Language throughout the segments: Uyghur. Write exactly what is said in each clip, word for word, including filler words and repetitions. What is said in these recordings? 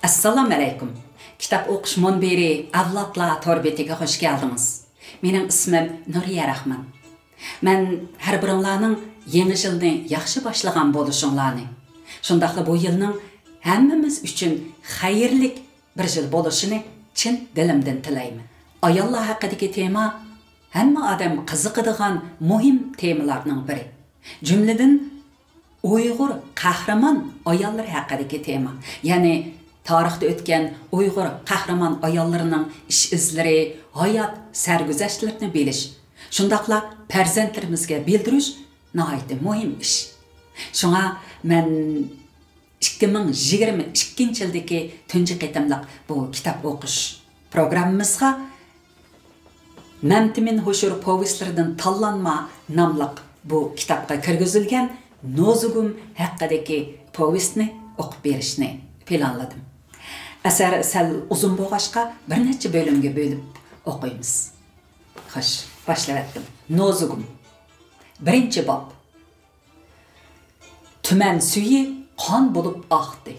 ئەسسالامۇئەلەيكۇم. كىتاب ئوقۇش مۇنبىرى ئەۋلادلار تور بېتىگە خۇش كەلدىڭىز. مېنىڭ ئىسمىم نۇرىيە راخمان. مەن ھەر بىرىڭلارنىڭ يېڭى يىلنى ياخشى باشلىغان بولۇشۇڭلارنى، شۇنداقلا بۇ يىلنىڭ ھەممىمىز ئۈچۈن خەيرلىك بىر يىل بولۇشىنى چىن دىلىمدىن تىلەيمەن. ئاياللار ھەققىدىكى تېما ھەممە ئادەم قىزىقىدىغان مۇھىم تېمىلارنىڭ بىرى. جۈملىدىن، ئۇيغۇر قەھرىمان ئاياللىرى ھەققىدىكى تېما، يەنى تارىختا ئۆتكەن ئۇيغۇر قەھرىمان ئاياللىرىنىڭ ئىش-ئىزلىرى، ھايات سەرگۈزەشتلىرىنى بىلىش، شۇنداقلا پەرزەنتلىرىمىزگە بىلدۈرۈش ناھايىتى مۇھىم ئىش. شۇڭا مەن ئىككى مىڭ يىگىرمە ئىككىنچى يىلدىكى تۇنجى قېتىملىق بۇ كىتاب ئوقۇش پروگراممىمىزغا مەمتىمىن ھوشۇر پوۋېستلىرىدىن تاللانما ناملىق بۇ كىتابقا كىرگۈزۈلگەن نوزۇگۇم ھەققىدىكى پوۋېستنى ئوقۇپ بېرىشنى پىلانلىدىم. ئەسەر سەل ئۇزۇن بولغاچقا، بىر نەچچە بۆلۈمگە بۆلۈپ ئوقۇيمىز. خوش، باشلىۋەتتىم. نوزۇگۇم. بىرىنچى باب. تۈمەن سۈيى قان بولۇپ ئاقتى.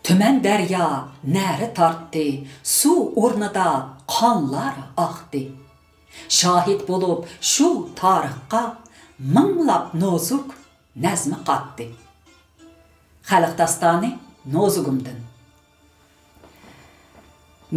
تۈمەن دەريا نەرە تارتتى، سۇ ئورنىدا قانلار ئاقتى. شاھىت بولۇپ شۇ تارىخقا مىڭلاپ نوزۇك نەزمە قاتتى. خەلق داستانى نوزۇگۇمدىن.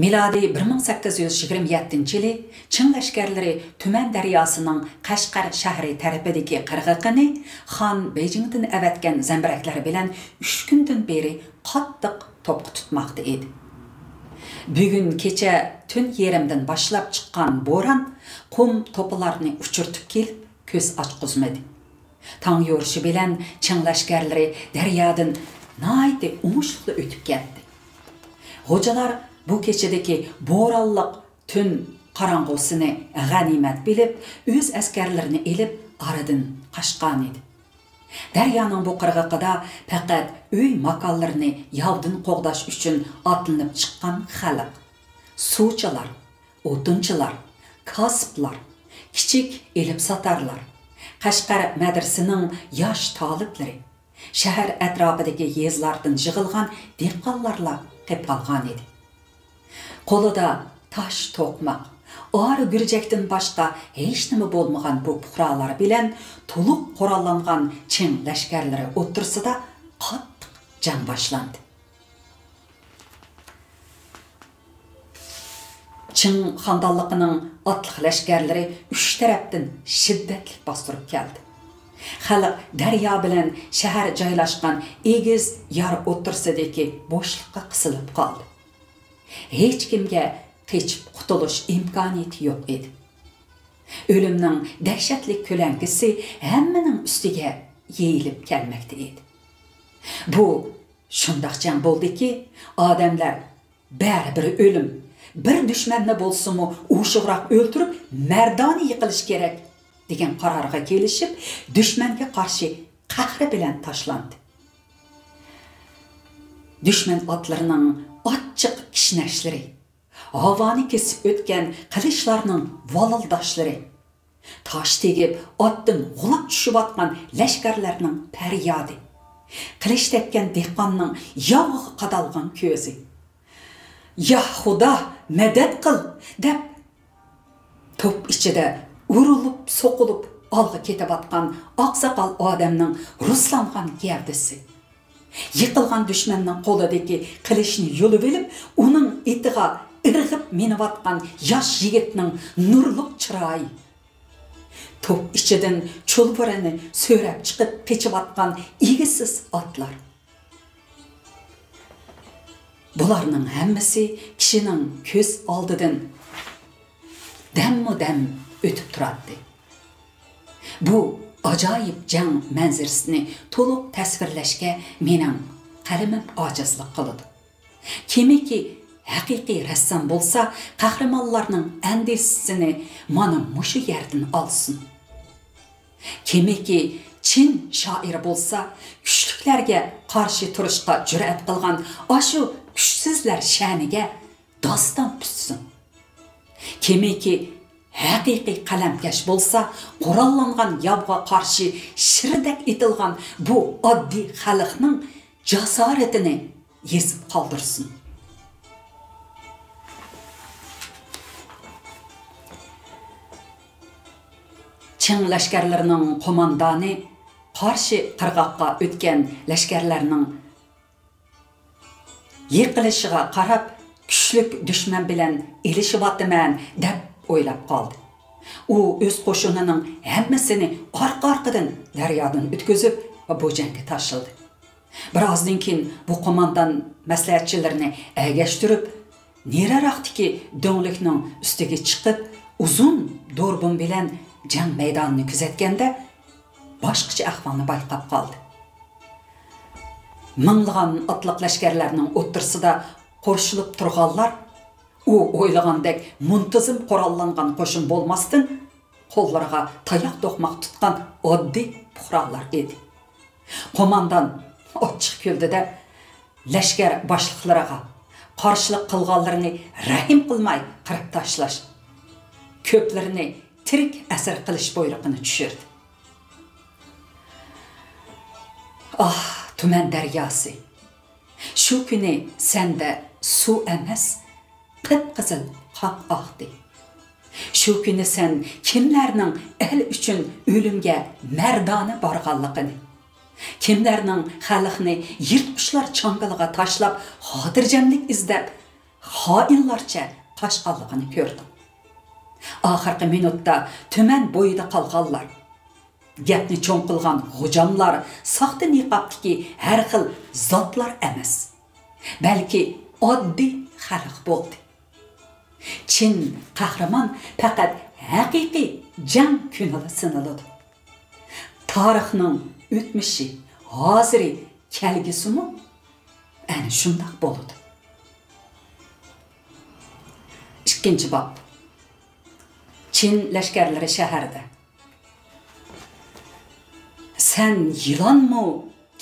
مىلادىي بىر مىڭ سەككىز يۈز يىگىرمە يەتتىنچى يىلى چىڭ لەشكەرلىرى تۈمەن دەرياسىنىڭ قەشقەر شەھىرى تەرىپىدىكى قىرغىقىنى خان بېيجىڭدىن ئەۋەتكەن زەمبىرەكلەر بىلەن ئۈچ كۈندىن بېرى قاتتىق توپقا تۇتماقتا ئىدى. بۈگۈن كېچە تۈن يېرىمدىن باشلاپ چىققان بوران قۇم توپىلارنى ئۇچۇرتۇپ كېلىپ كۆز ئاچقۇزمىدى. تاڭ يورۇشى بىلەن چىڭ لەشكەرلىرى دەريادىن ناھايىتى ئوڭۇشلۇقلا ئۆتۈپ كەتتى. غوجىلار بۇ كېچىدىكى بورانلىق تۈن قاراڭغۇسىنى غەنىيمەت بىلىپ، ئۆز ئەسكەرلىرىنى ئېلىپ ئارىدىن قاچقانىدى. دەريانىڭ بۇ قىرغىقىدا پەقەت ئۆي ماكانلىرىنى ياۋدىن قوغداش ئۈچۈن ئاتلىنىپ چىققان خەلق، سۇچىلار، ئوتۇنچىلار، كاسىپلار، كىچىك ئېلىپ ساتارلار، قەشقەر مەدرىسىنىڭ ياش تالىپلىرى، شەھەر ئەتراپىدىكى يېزىلاردىن يىغىلغان دېھقانلارلا قېپقالغانىدى. قولىدا تاش توقماق، ئارا گۈرجەكتىن باشقا ھېچنېمە بولمىغان بۇ پۇقرالار بىلەن تولۇق قوراللانغان چىڭ لەشكەرلىرى ئوتتۇرىسىدا قاتتىق جەڭ باشلاندى. چىڭ خاندانلىقىنىڭ ئاتلىق لەشكەرلىرى ئۈچ تەرەپتىن شىددەتلىك باستۇرۇپ كەلدى. خەلق دەريا بىلەن شەھەر جايلاشقان ئېگىز يار ئوتتۇرىسىدىكى بوشلۇققا قىسىلىپ قالدى. ھېچكىمگە قېچىپ قۇتۇلۇش ئىمكانىيىتى يوق ئىدى. ئۆلۈمنىڭ دەھشەتلىك كۆلەڭكىسى ھەممىنىڭ ئۈستىگە يېيىلىپ كەلمەكتە ئىدى. بۇ شۇنداق جەڭ بولدىكى، ئادەملەر بەرىبىر ئۆلۈم، بىر دۈشمەننى بولسىمۇ ئوشۇقراق ئۆلتۈرۈپ، مەردانە يىقىلىش كېرەك، دېگەن قارارغا كېلىشىپ، دۈشمەنگە قارشى قەھرى بىلەن تاشلاندى. دۈشمەن ئاتلىرىنىڭ ئاچچىق كىشنەشلىرى، ھاۋانى كېسىپ ئۆتكەن قىلىچلارنىڭ ۋالىلداشلىرى، تاش تېگىپ ئاتتىن غۇلاپ چۈشۈۋاتقان لەشكەرلەرنىڭ پەريادى، قىلىچ تەگكەن دېھقاننىڭ ياۋىغا قادالغان كۆزى، يا خۇدا، مەدەت قىل! دەپ، توپ ئىچىدە ئۇرۇلۇپ، سوقۇلۇپ ئالغا كېتىۋاتقان ئاقساقال ئادەمنىڭ رۇسلانغان گەۋدىسى، يىقىلغان دۈشمەننىڭ قولىدىكى قىلىچنى يۇلۇۋېلىپ، ئۇنىڭ ئېتىغا ئىرغىپ مىنىۋاتقان ياش يىگىتنىڭ نۇرلۇق چىرايى، توپ ئىچىدىن چۇلبۇرىنى سۆرەپ چىقىپ قېچىۋاتقان ئىگىسىز ئاتلار. بۇلارنىڭ ھەممىسى كىشىنىڭ كۆز ئالدىدىن دەممۇ دەم ئۆتۈپ تۇراتتى. بۇ ئاجايىپ جەڭ مەنزىرىسىنى تولۇق تەسۋىرلەشكە مېنىڭ قەلىمىم ئاجىزلىق قىلىدۇ. كىمكى ھەقىقىي رەسسام بولسا، قەھرىمانلارنىڭ ئەندىزىسىنى مانا مۇشۇ يەردىن ئالسۇن. كىمكى چىن شائىر بولسا، كۈچلۈكلەرگە قارشى تۇرۇشقا جۈرئەت قىلغان ئاشۇ كۈچسىزلەر شەنىگە داستان پۈتسۇن. كىمكى ھەقىقىي قەلەمكەش بولسا، قوراللانغان ياۋغا قارشى شىردەك ئېتىلغان بۇ ئاددىي خەلقنىڭ جاسارىتىنى يېزىپ قالدۇرسۇن. چىڭ لەشكەرلىرىنىڭ قوماندانى قارشى قىرغاققا ئۆتكەن لەشكەرلەرنىڭ يىقىلىشىغا قاراپ، كۈچلۈك دۈشمەن بىلەن ئېلىشىۋاتىمەن، دەپ ئويلاپ قالدى. ئۇ ئۆز قوشۇنىنىڭ ھەممىسىنى ئارقا-ئارقىدىن دەريادىن ئۆتكۈزۈپ، بۇ جەڭگە تاشلىدى. بىر ئازدىن كېيىن بۇ قوماندان مەسلىھەتچىلىرىنى ئەگەشتۈرۈپ، نېرىراقتىكى دۆڭلۈكنىڭ ئۈستىگە چىقىپ، ئۇزۇن دۇربۇن بىلەن جەڭ مەيدانىنى كۆزەتكەندە، باشقىچە ئەھۋالنى بايقاپ قالدى. مىڭلىغان ئاتلىق لەشكەرلەرنىڭ ئوتتۇرىسىدا قورشىلىپ تۇرغانلار، ئۇ ئويلىغاندەك مۇنتىزىم قوراللانغان قوشۇن بولماستىن، قوللىرىغا تاياق توقماق تۇتقان ئاددىي پۇقرالار ئىدى. قوماندان ئاچچىق كۈلدى-دە، لەشكەر باشلىقلىرىغا قارشىلىق قىلغانلىرىنى رەھىم قىلماي قىرىپ تاشلاش، كۆپلىرىنى تىرىك ئەسىر قىلىش بۇيرۇقىنى چۈشۈردى. ئاھ، تۈمەن دەرياسى! شۇ كۈنى سەندە سۇ ئەمەس، قىپقىزىل قان ئاقتى. شۇ كۈنى سەن كىملەرنىڭ ئەل ئۈچۈن ئۆلۈمگە مەردانە بارغانلىقىنى، كىملەرنىڭ خەلقنى يىرتقۇچلار چاڭگىلىغا تاشلاپ، خاتىرجەملىك ئىزدەپ، خائىنلارچە قاچقانلىقىنى كۆردۈڭ. ئاخىرقى مىنۇتتا تۈمەن بويىدا قالغانلار، گەپنى چوڭ قىلغان غوجاملار ساختا نىقابتىكى ھەر خىل زاتلار ئەمەس، بەلكى ئاددىي خەلق بولدى. چىن قەھرىمان پەقەت ھەقىقىي جەڭ كۈنىلا سىنىلىدۇ. تارىخنىڭ ئۆتمۈشى، ھازىرى، كەلگۈسىمۇ ئەنە شۇنداق بولىدۇ. ئىككىنچى باب. چىن لەشكەرلىرى شەھەردە. سەن يىلانمۇ،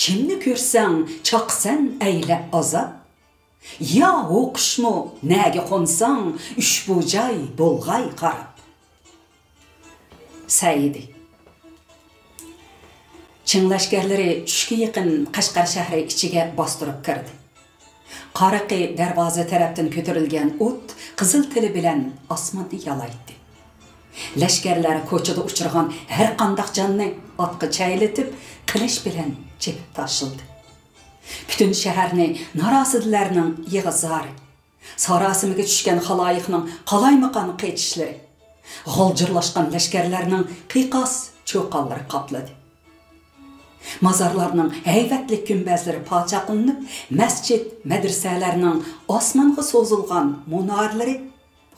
كىمنى كۆرسەڭ چاقىسەن ئەيلەپ ئازاب؟ يا ھوقۇشمۇ، نەگە قونساڭ ئۈشبۇ جاي بولغاي خاراب؟ سەئىدى. چىڭ لەشكەرلىرى چۈشكە يېقىن قەشقەر شەھىرى ئىچىگە باستۇرۇپ كىردى. قارىقى دەرۋازا تەرەپتىن كۆتۈرۈلگەن ئوت قىزىل تىلى بىلەن ئاسماننى يالايتتى. لەشكەرلەر كوچىدا ئۇچرىغان ھەرقانداق جاننى ئاتقا چەيلىتىپ، قىلىچ بىلەن چېپىپ تاشلىدى. پۈتۈن شەھەرنى نارازىلەرنىڭ يىغا-زارى، ساراسىمىگە چۈشكەن خالايىقنىڭ قالايمىقان قېچىشلىرى، غالجىرلاشقان لەشكەرلەرنىڭ قىيقاس چۇقانلىرى قاپلىدى. مازارلارنىڭ ھەيۋەتلىك گۈمبەزلىرى پاچاقلىنىپ، مەسچىت، مەدرىسەلەرنىڭ ئاسمانغا سوزۇلغان مۇنارىلىرى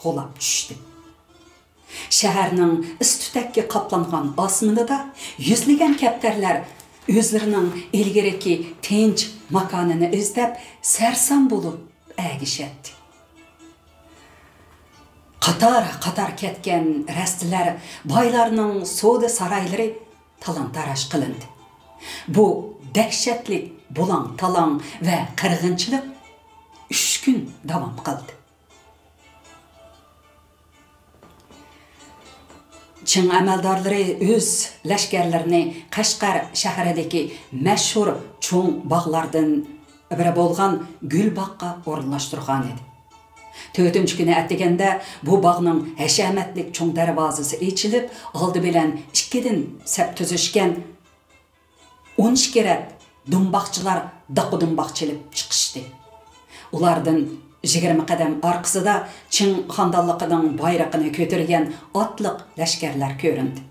غۇلاپ چۈشتى. شەھەرنىڭ ئىس-تۈتەككە قاپلانغان ئاسمىنىدا يۈزلىگەن كەپتەرلەر ئۆزلىرىنىڭ ئىلگىرىكى تىنچ ماكانىنى ئىزدەپ، سەرسان بولۇپ ئەگىشەتتى. قاتار-قاتار كەتكەن رەستىلەر، بايلارنىڭ سودا سارايلىرى تالان-تاراج قىلىندى. بۇ دەھشەتلىك بۇلاڭ-تالاڭ ۋە قىرغىنچىلىق ئۈچ كۈن داۋام قىلدى. چىڭ ئەمەلدارلىرى ئۆز لەشكەرلىرىنى قەشقەر شەھىرىدىكى مەشھۇر چوڭ باغلاردىن بىرى بولغان گۈلباغقا ئورۇنلاشتۇرغانىدى. تۆتىنچى كۈنى ئەتىگەندە بۇ باغنىڭ ھەشەمەتلىك چوڭ دەرۋازىسى ئېچىلىپ، ئالدى بىلەن ئىككىدىن سەپ تۈزۈشكەن ئون ئىككى رەت دۇمباقچىلار داقا-دۇمباق چېلىپ چىقىشتى. ئۇلاردىن يىگىرمە قەدەم ئارقىسىدا چىڭ خاندانلىقىنىڭ بايرىقىنى كۆتۈرگەن ئاتلىق لەشكەرلەر كۆرۈندى.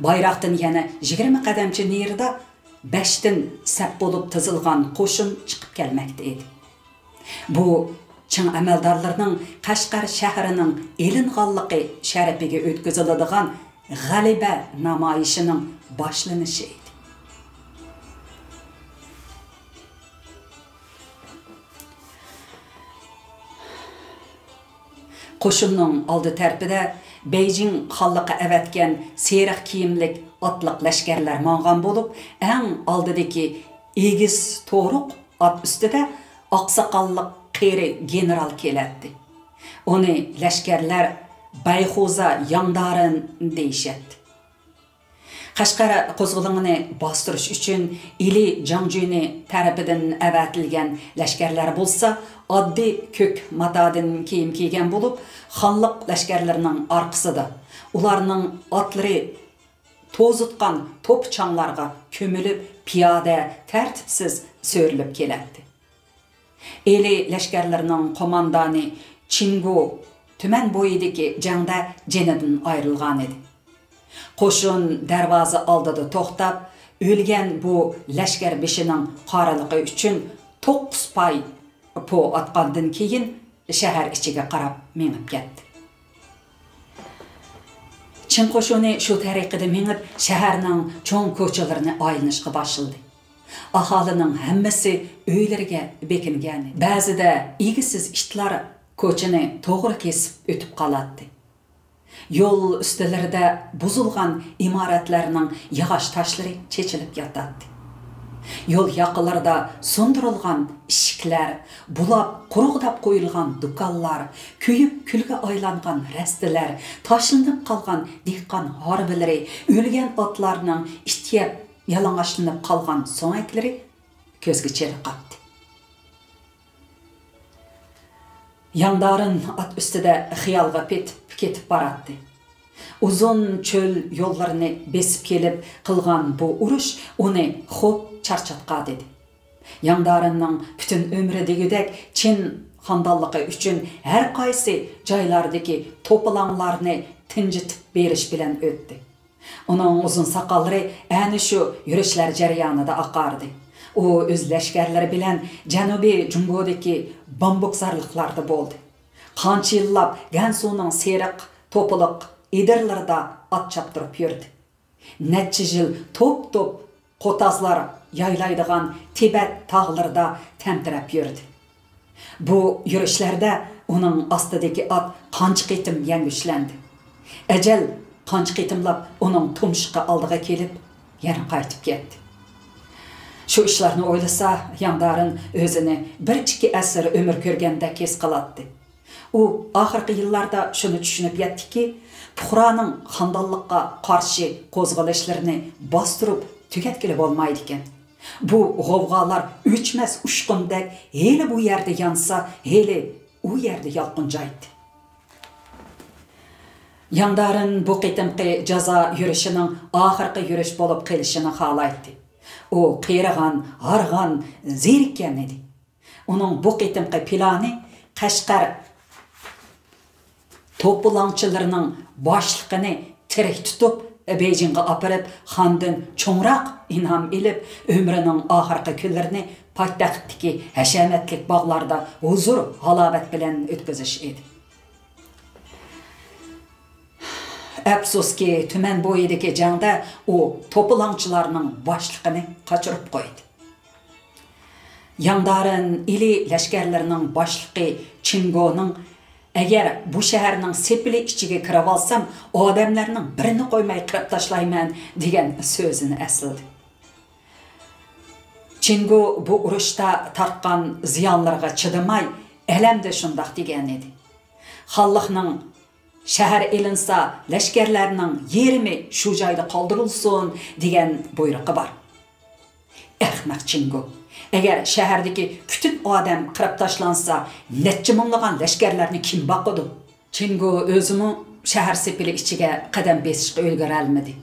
بايراقتىن يەنە يىگىرمە قەدەمچە نېرىدا بەشتىن سەپ بولۇپ تىزىلغان قوشۇن چىقىپ كەلمەكتە ئىدى. بۇ چىڭ ئەمەلدارلىرىنىڭ قەشقەر شەھىرىنىڭ ئېلىنغانلىقى شەرىپىگە ئۆتكۈزۈلىدىغان غەلىبە نامايىشىنىڭ باشلىنىشى ئىدى. قوشۇننىڭ ئالدى تەرىپىدە بېيجىڭ خانلىقى ئەۋەتكەن سېرىق كىيىملىك ئاتلىق لەشكەرلەر ماڭغان بولۇپ، ئەڭ ئالدىدىكى ئېگىز تورۇق ئات ئۈستىدە ئاقساقاللىق قېرى گېنېرال كېلەتتى. ئۇنى لەشكەرلەر بەيخۇزا ياڭدارىن دېيىشەتتى. قەشقەر قوزغىلىڭىنى باستۇرۇش ئۈچۈن ئىلى جاڭجۈنى تەرىپىدىن ئەۋەتىلگەن لەشكەرلەر بولسا ئاددىي كۆك ماتادىن كىيىم كىيگەن بولۇپ، خانلىق لەشكەرلىرىنىڭ ئارقىسىدا، ئۇلارنىڭ ئاتلىرى توزۇتقان توپا-چاڭلارغا كۆمۈلۈپ، پىيادە تەرتىپسىز سۆرىلىپ كېلەتتى. ئىلى لەشكەرلىرىنىڭ قوماندانى چىنگۇ تۈمەن بويىدىكى جەڭدە جېنىدىن ئايرىلغانىدى. قوشۇن دەرۋازا ئالدىدا توختاپ، ئۆلگەن بۇ لەشكەر بېشىنىڭ قارىلىقى ئۈچۈن توققۇز پاي پو ئاتقاندىن كېيىن، شەھەر ئىچىگە قاراپ مېڭىپ كەتتى. چىڭ قوشۇنى شۇ تەرىقىدە مېڭىپ، شەھەرنىڭ چوڭ كوچىلىرىنى ئايلىنىشقا باشلىدى. ئاھالىنىڭ ھەممىسى ئۆيلىرىگە بېكىنگەن. بەزىدە ئىگىسىز ئىتلار كوچىنى توغرا كېسىپ ئۆتۈپ قالاتتى. يول ئۈستىلىرىدە بۇزۇلغان ئىمارەتلەرنىڭ ياغاچ تاشلىرى چېچىلىپ ياتاتتى. يول ياقىلىرىدا سۇندۇرۇلغان ئىشىكلەر، بۇلاپ قۇرۇقداپ قويۇلغان دۇكانلار، كۆيۈپ كۈلگە ئايلانغان رەستىلەر، تاشلىنىپ قالغان دېھقان ھارۋىلىرى، ئۆلگەن ئاتلارنىڭ ئىت يەپ يالىڭاچلىنىپ قالغان سۆڭەكلىرى كۆزگە چېلىقاتتى. ياڭدارىن ئات ئۈستىدە خىيالغا پېتىپ كېتىپ باراتتى. ئۇزۇن چۆل يوللىرىنى بېسىپ كېلىپ قىلغان بۇ ئۇرۇش ئۇنى خوپ چارچاتقانىدى. ياڭدارىننىڭ پۈتۈن ئۆمرى دېگۈدەك چىن خاندانلىقى ئۈچۈن ھەر قايسى جايلاردىكى توپىلاڭلارنى تىنجىتىپ بېرىش بىلەن ئۆتتى. ئۇنىڭ ئۇزۇن ساقاللىرى ئەنە شۇ يۈرۈشلەر جەريانىدا ئاقاردى. ئۇ ئۆز لەشكەرلىرى بىلەن جەنۇبىي جۇڭگودىكى بامبۇكزارلىقلاردا بولدى. قانچە يىللاپ گەنسۇنىڭ سېرىق توپىلىق ئېدىرلىرىدا ئات چاپتۇرۇپ يۈردى. نەچچە يىل توپ-توپ قوتازلار يايلايدىغان تىبەت تاغلىرىدا تەمتىرەپ يۈردى. بۇ يۈرۈشلەردە ئۇنىڭ ئاستىدىكى ئات قانچە قېتىم يەڭگۈشلەندى. ئەجەل قانچە قېتىملاپ ئۇنىڭ تۇمشۇقى ئالدىغا كېلىپ، يەنە قايتىپ كەتتى. شۇ ئىشلارنى ئويلىسا، ياڭدارىن ئۆزىنى بىر ئىككى ئەسىر ئۆمۈر كۆرگەندەك ھېس قىلاتتى. ئۇ ئاخىرقى يىللاردا شۇنى چۈشىنىپ يەتتىكى، پۇقرانىڭ خاندانلىققا قارشى قوزغىلىشلىرىنى باستۇرۇپ تۈگەتكىلى بولمايدىكەن. بۇ غوۋغالار ئۆچمەس ئۇچقۇندەك ھېلى بۇ يەردە يانسا، ھېلى ئۇ يەردە يالقۇنجايتتى. ياڭدارىن بۇ قېتىمقى جازا يۈرۈشىنىڭ ئاخىرقى يۈرۈش بولۇپ قېلىشىنى خالايتتى. ئۇ قېرىغان، ھارغان، زېرىككەن ئىدى. ئۇنىڭ بۇ قېتىمقى پىلانى قەشقەر توپىلاڭچىلىرىنىڭ باشلىقىنى تىرىك تۇتۇپ، بېيجىڭغا ئاپىرىپ، خاندىن چوڭراق ئىنئام ئېلىپ، ئۆمرىنىڭ ئاخىرقى كۈنلىرىنى پايتەختتىكى ھەشەمەتلىك باغلاردا ھۇزۇر-ھالاۋەت بىلەن ئۆتكۈزۈش ئىدى. ئەپسۇسكى، تۈمەن بويىدىكى جەڭدە ئۇ توپىلاڭچىلارنىڭ باشلىقىنى قاچۇرۇپ قويدى. ياڭدارىن ئىلى لەشكەرلىرىنىڭ باشلىقى چىنگونىڭ، «ئەگەر بۇ شەھەرنىڭ سېپىلى ئىچىگە كىرىۋالسام، ئادەملەرنىڭ بىرىنى قويماي قىرىپ تاشلايمەن» دېگەن سۆزىنى ئەسلىدى. چىنگو بۇ ئۇرۇشتا تارتقان زىيانلىرىغا چىدىماي، ئەلەمدە شۇنداق دېگەنىدى: «خانلىقنىڭ شەھەر ئېلىنسا، لەشكەرلەرنىڭ يېرىمى شۇ جايدا قالدۇرۇلسۇن» دېگەن بۇيرۇقى بار. ئەخمەق چىنگو! ئەگەر شەھەردىكى پۈتۈن ئادەم قىرىپ تاشلانسا، نەچچە مىڭلىغان لەشكەرلەرنى كىم باقىدۇ؟ چىنگو ئۆزىمۇ شەھەر سېپىلى ئىچىگە قەدەم بېسىشقا ئۈلگۈرەلمىدى.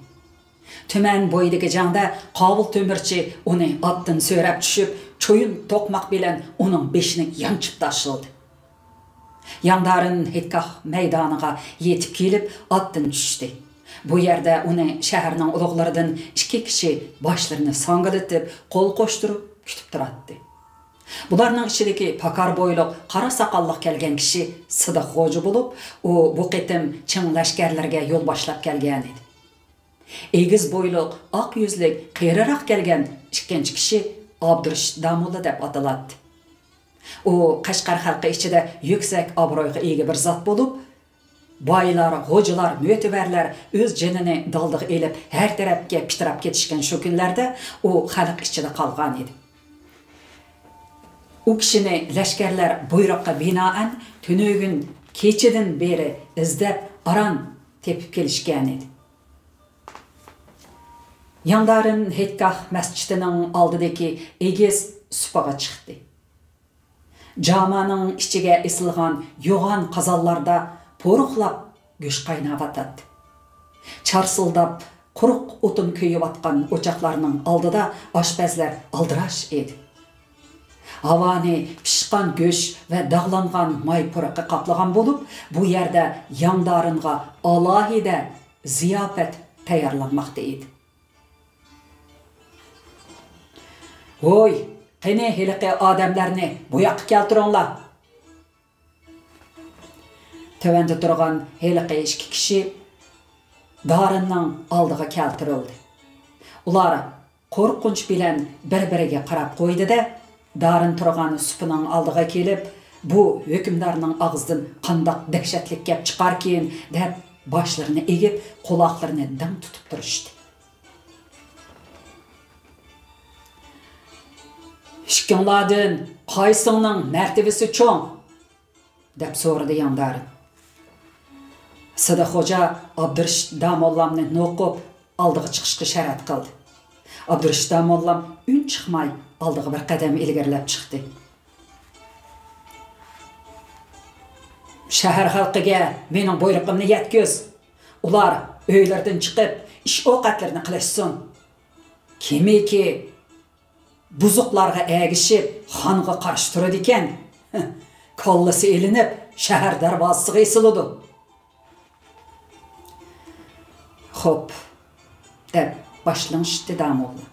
تۈمەن بويىدىكى جەڭدە قاۋۇل تۆمۈرچى ئۇنى ئاتتىن سۆرەپ چۈشۈپ، چويۇن توقماق بىلەن ئۇنىڭ بېشىنى يانچىپ تاشلىدى. ياڭدارىن ھېتكاھ مەيدانىغا يېتىپ كېلىپ، ئاتتىن چۈشتى. بۇ يەردە ئۇنى شەھەرنىڭ ئۇلۇغلىرىدىن ئىككى كىشى باشلىرىنى ساڭگىلىتىپ، قول قوشتۇرۇپ كۈتۈپ تۇراتتى. بۇلارنىڭ ئىچىدىكى پاكار بويلۇق، قارا ساقاللىق كەلگەن كىشى سىدىق خوجا بولۇپ، ئۇ بۇ قېتىم چىڭ لەشكەرلىرىگە يول باشلاپ كەلگەنىدى. ئېگىز بويلۇق، ئاق يۈزلۈك، قېرىراق كەلگەن ئىككىنچى كىشى ئابدۇرېشىت داموللا دەپ ئاتىلاتتى. ئۇ قەشقەر خەلقى ئىچىدە يۈكسەك ئابرويغا ئىگە بىر زات بولۇپ، بايلار، غوجىلار، مۆتىۋەرلەر ئۆز جېنىنى دالدىغا ئېلىپ، ھەر تەرەپكە پىتىراپ كېتىشكەن شۇ كۈنلەردە ئۇ خەلق ئىچىدە قالغانىدى. ئۇ كىشىنى لەشكەرلەر بۇيرۇققا بىنائەن تۈنۈگۈن كېچىدىن بېرى ئىزدەپ، ئاران تېپىپ كېلىشكەنىدى. ياڭدارىن ھېيتگاھ مەسچىتىنىڭ ئالدىدىكى ئېگىز سۇپىغا چىقتى. جامانىڭ ئىچىگە ئېسىلغان يوغان قازانلاردا پورۇقلاپ گۆش قايناۋاتاتتى. چارسىلداپ قۇرۇق ئوتۇن كۆيۈۋاتقان ئوچاقلارنىڭ ئالدىدا ئاشپەزلەر ئالدىراش ئىدى. ھاۋانى پىشقان گۆش ۋە داغلانغان ماي پۇرىقى قاپلىغان بولۇپ، بۇ يەردە ياڭدارىنغا ئالاھىدە زىياپەت تەييارلانماقتا ئىدى. ھوي، قېنى ھېلىقى ئادەملەرنى بۇ ياققا كەلتۈرۈڭلار! تۆۋەندە تۇرغان ھېلىقى ئىككى كىشى دارىننىڭ ئالدىغا كەلتۈرۈلدى. ئۇلار قورقۇنچ بىلەن بىر-بىرىگە قاراپ قويدى-دە، دارىن تۇرغان سۇپىنىڭ ئالدىغا كېلىپ، بۇ ھۆكۈمدارنىڭ ئاغزىدىن قانداق دەھشەتلىك گەپ چىقاركىن، دەپ باشلىرىنى ئېگىپ، قۇلاقلىرىنى دىڭ تۇتۇپ تۇرۇشتى. ئىككىڭلاردىن قايسىڭنىڭ مەرتىۋىسى چوڭ؟ دەپ سورىدى ياڭدارىن. سىدىق خوجا ئابدۇرېشىت داموللامنى نوقۇپ، ئالدىغا چىقىشقا شەرەت قىلدى. ئابدۇرېشىت داموللام ئۈن چىقماي ئالدىغا بىر قەدەم ئىلگىرىلەپ چىقتى. شەھەر خەلقىگە مېنىڭ بۇيرۇقۇمنى يەتكۈز. ئۇلار ئۆيلىرىدىن چىقىپ، ئىش ئوقەتلىرىنى قىلىشسۇن. كىمكى بۇزۇقلارغا ئەگىشىپ، خانغا قارشى تۇرىدىكەن، كاللىسى ئېلىنىپ، شەھەر دەرۋازىسىغا ئېسىلىدۇ. خوپ، دەپ باش لىڭشىتتى داموللا.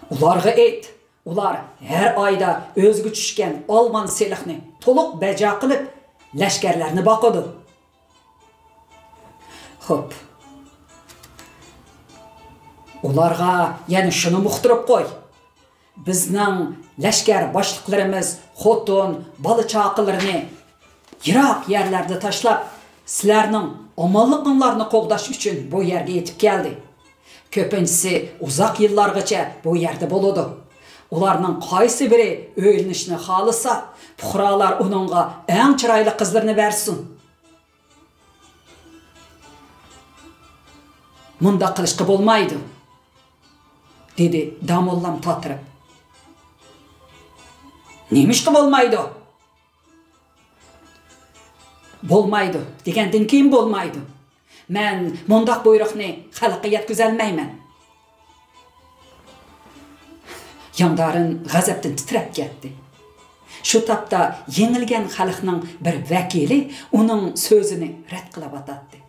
ئۇلارغا ئېيت، ئۇلار ھەر ئايدا ئۆزىگە چۈشكەن ئالمان سېلىقنى تولۇق بەجا قىلىپ، لەشكەرلەرنى باقىدۇ. خوپ. ئۇلارغا يەنە شۇنىمۇ ئۇقتۇرۇپ قوي. بىزنىڭ لەشكەر باشلىقلىرىمىز خوتۇن، بالا-چاقىلىرىنى يىراق يەرلەردە تاشلاپ، سىلەرنىڭ ئامانلىقىڭلارنى قوغداش ئۈچۈن بۇ يەرگە يېتىپ كەلدى. كۆپىنچىسى ئۇزاق يىللارغىچە بۇ يەردە بولىدۇ. ئۇلارنىڭ قايسى بىرى ئۆيلىنىشنى خالىسا، پۇقرالار ئۇنىڭغا ئەڭ چىرايلىق قىزلىرىنى بەرسۇن. مۇنداق قىلىشقا بولمايدۇ، دېدى داموللام تاتىرىپ. نېمىشقا بولمايدۇ؟ بولمايدۇ دېگەندىن كېيىن بولمايدۇ. مەن مۇنداق بۇيرۇقنى خەلققە يەتكۈزەلمەيمەن. ياڭدارىن غەزەپتىن تىترەپ كەتتى. شۇ تاپتا يېڭىلگەن خەلقنىڭ بىر ۋەكىلى ئۇنىڭ سۆزىنى رەت قىلىۋاتاتتى.